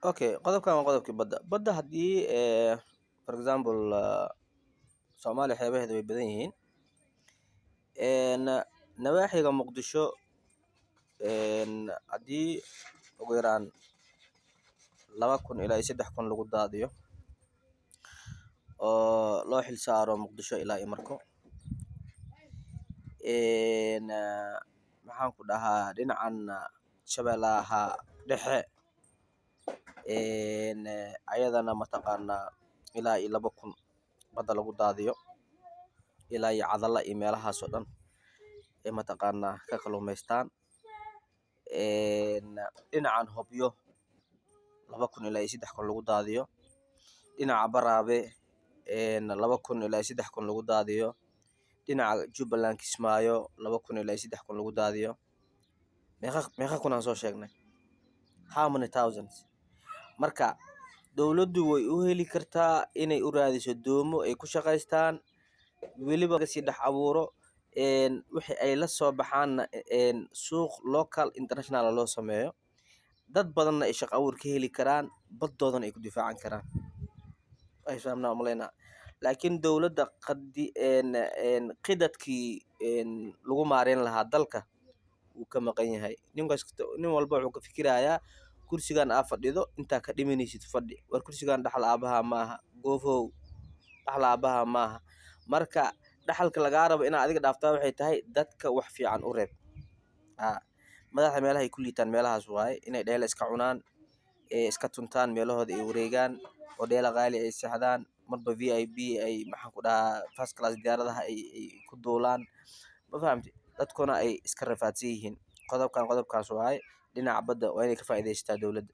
Okay, qodobkan waa qodobkii badda. Badda haddii, for example, Soomaaliya xeebaheeda way badan yihiin. Nawaaxiga Muqdisho, haddii ugu yaraan 2000 ilaa iyo 3000 lagu daadiyo oo loo xil saaro Muqdisho ilaa iyo Marko, maxaan ku dhahaa, dhinacan Shabeellaha Dhexe, ayadana mataqaanaa ilaa iyo 2000 badda lagu daadiyo, ilaa iyo Cadala iyo meelahaas oo dhan ay mataqaanaa ka kalluumaystaan. Dhinacan Hobyo 2000 ilaa iyo 3000 lagu daadiyo, dhinaca Baraabe 2000 ilaa iyo 3000 lagu daadiyo, dhinaca Jubbaland Kismaayo 2000 ilaa iyo 3000 lagu daadiyo. Meeqa kun aan soo sheegnay? How many thousands? Marka dowladdu way u heli kartaa inay u raadiso doomo ay ku shaqaystaan, weliba kasii dhex abuuro wixii ay la soo baxaanna suuq local, international loo sameeyo, dad badanna ay shaqo abuur ka heli karaan, badoodana ay ku difaacan karaan. Ay fahamnaa umaleynaa. Laakiin dowladda qadi qidadkii lagu maareyn lahaa dalka wuu ka maqan yahay. Nin kasta, nin walba wuxuu ka fikirayaa kursigan aa fadhido intaa ka dhimanaysid fadhi. War, kursigan dhaxal aabaha maaha, goofow, dhaxal aabaha maaha. Marka dhaxalka lagaa rabo inaad adiga dhaaftaa waxay tahay dadka wax fiican u reeb. Haa, madaxda meelaha ay ku liitaan meelahaas waaye, inay dheela iska cunaan, ee iska tuntaan, meelahooda ay wareegaan oo dheela qaali ay seexdaan, marba VIP ay, maxaan ku dhahaa, first class diyaaradaha ay ku duulaan. Ma fahamtay? Dadkuna ay iska rafaadsan yihiin. Qodobkan qodobkaas waaye. Dhinaca badda waa inay ka faa'iidaystaa dowladda.